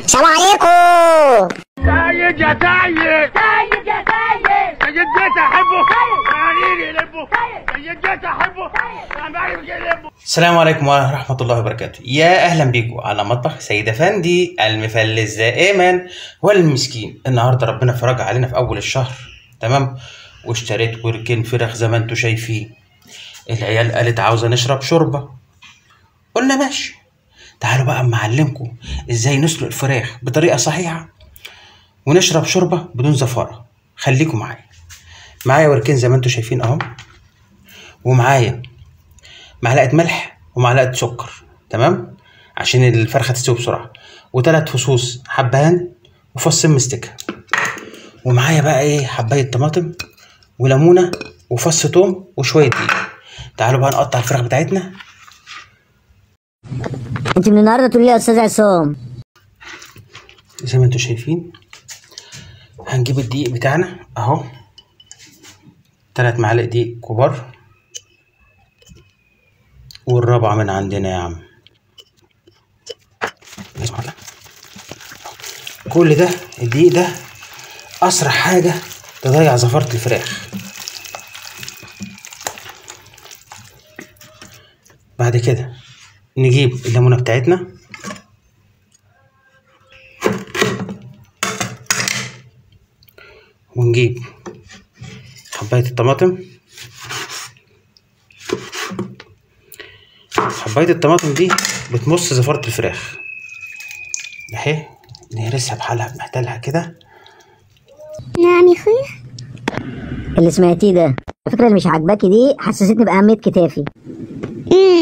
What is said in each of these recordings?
السلام عليكم. سيد يا سيد، سيد يا سيد، سيد جيت احبه، سيد يلبه، سيد جيت احبه. السلام عليكم ورحمة الله وبركاته. يا أهلا بيكم على مطبخ سيد أفندي المفلس دائما والمسكين. النهاردة ربنا فرج علينا في أول الشهر، تمام، واشتريت وركين فراخ زي ما انتوا شايفين. العيال قالت عاوزة نشرب شوربة، قلنا ماشي. تعالوا بقى اما اعلمكم ازاي نسلق الفراخ بطريقة صحيحة ونشرب شوربة بدون زفارة. خليكم معايا. معايا وركين زي ما انتوا شايفين اهو، ومعايا معلقة ملح ومعلقة سكر، تمام، عشان الفرخة تستوي بسرعة، وثلاث فصوص حبهان وفصين مستكة، ومعايا بقى ايه حباية طماطم وليمونة وفص توم وشوية دقيق. تعالوا بقى نقطع الفراخ بتاعتنا. انت من النهارده تقولي لي يا استاذ عصام. زي ما انتوا شايفين هنجيب الدقيق بتاعنا اهو، 3 معالق دقيق كبار، والرابعة من عندنا يا عم. كل ده الدقيق ده أسرع حاجة تضيع زفارة الفراخ. بعد كده نجيب الليمونة بتاعتنا، ونجيب حباية الطماطم. حباية الطماطم دي بتمص زفارة الفراخ اهي، نهرسها بحالها بمحتلها كده. نعم يا اخويا. اللي سمعتيه ده الفكرة اللي مش عاجباكي دي حسستني بأهمية كتافي.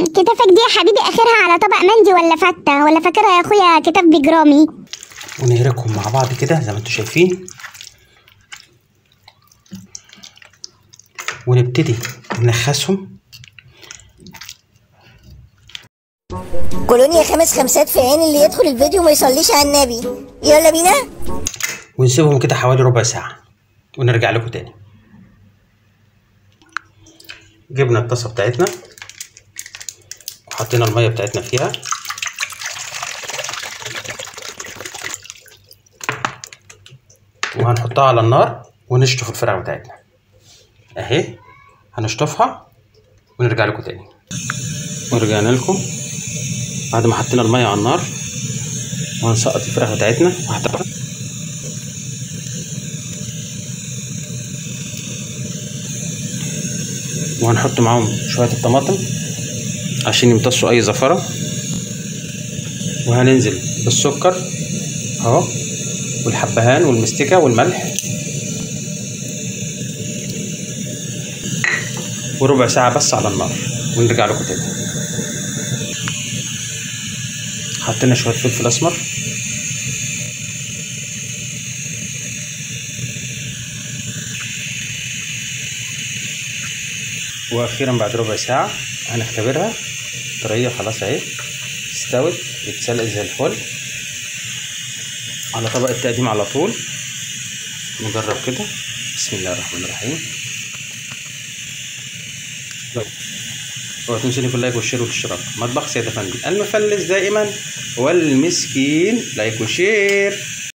كتافك دي يا حبيبي اخرها على طبق مندي ولا فتة، ولا فاكرها يا اخويا كتاف بجرامي. ونهركهم مع بعض كده زي ما انتوا شايفين، ونبتدي ننخسهم. كولونيا 5 خمسات في عين اللي يدخل الفيديو ما يصليش على النبي. يلا بينا. ونسيبهم كده حوالي ربع ساعة ونرجع لكم تاني. جبنا الطاسة بتاعتنا وحطينا المية بتاعتنا فيها، وهنحطها على النار ونشطف الفراخ بتاعتنا اهي. هنشطفها ونرجع لكم تاني. ورجعنا لكم بعد ما حطينا المية على النار، وهنسقط الفراخ بتاعتنا واحدة. وهنحط معاهم شوية الطماطم عشان يمتصوا اي زفره، وهننزل بالسكر اهو والحبهان والمستكه والملح، وربع ساعة بس على النار ونرجع لكم تاني. حطينا شوية فلفل اسمر، واخيرا بعد ربع ساعة هنختبرها. طرية خلاص اهي، استوت اتسلقت زي الفل. على طبق التقديم على طول نجرب كده. بسم الله الرحمن الرحيم. اوعوا تنسوني في ال like وال share والاشتراك. مطبخ سيد افندي المفلس دائما والمسكين. like و share.